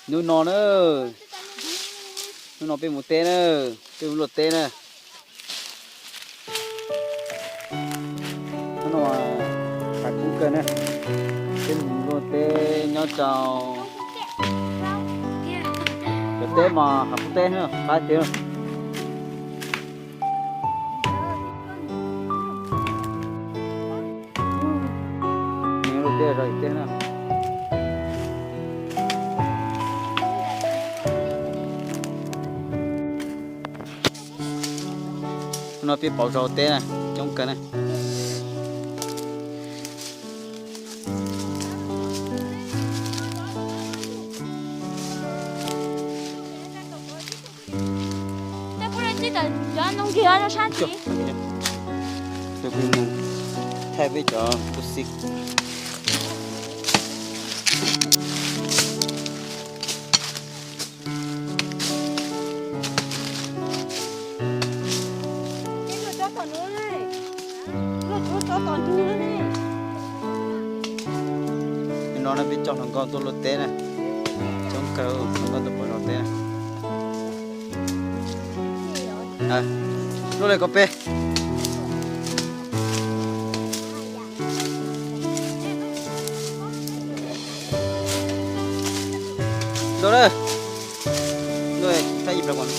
Hnub no na, hnub no peb mus teb na, peb mus luaj teb na. Hnub no hav kub kawg na, peb mus luaj teb nyob rau cov teb mas hav kub teb na, qab tiag. Luaj teb zog teb na. Hnub no peb pauv zog teb na, coob kawg na. Thaij peb cov kuj xib. Hnub no peb coj hluas nkauj tuaj luaj teb na, coob kawg hluas nkauj tuaj pauv zog teb na. Luaj li ko peb. Luaj na, luaj thaij ib pliag.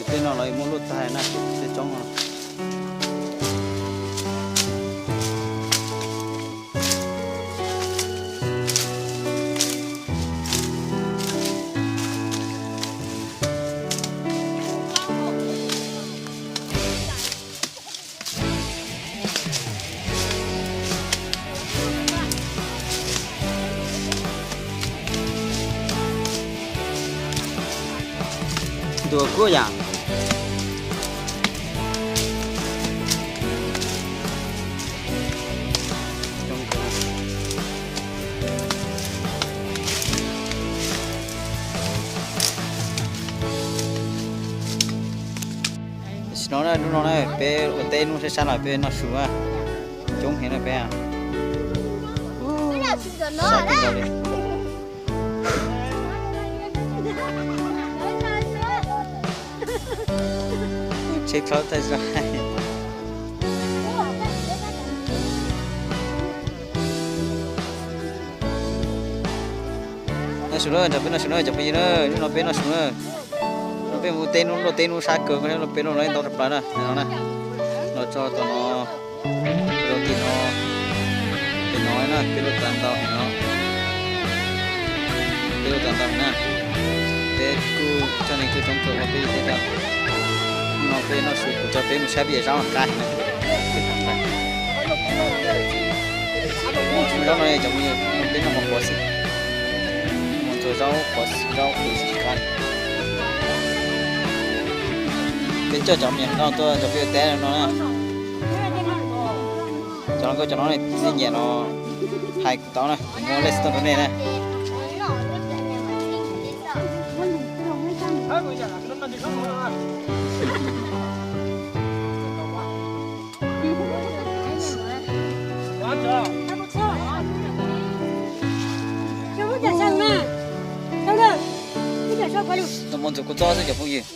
Tej no los muab luaj tag na, tej tsob no. Ntuas kuj yam. Tam sim no na, hnub no na peb ua teb hnub sab sab los peb noj su na, coob heev na peb. Sab kawg nkaus li. Tsheb thaub thaij zog. Noj su na, nrog peb noj su na cov phooj ywg na, hnub no peb noj su na. Hnub no peb mus teb hnub, luaj teb hnub sab kawg, peb luaj ntau tshaj plaws na, no na. Los tso tom no, rau tim no, pem no na, peb luaj tau ntau heev no. Peb luaj tau ntau heev na. Peb kuj coj neeg tuaj coob kawg ua peb li thiab. Hnub no peb noj su, kuv tso peb mus saib peb zaub qab heev na. Zaub no cov phooj ywg, peb noj mov qhuav xwb. Mus ntxuag zaub qhuav, zaub qhuav tsis qab. Peb coj cov me nyuam no tuaj nrog peb ua teb no na. Cov hluas nkauj cov no txij nyiam no hais kuv tau na, kuv muab lej xov tooj rau nej na. Noj mov ntxuag kua txob xwb cov phooj ywg.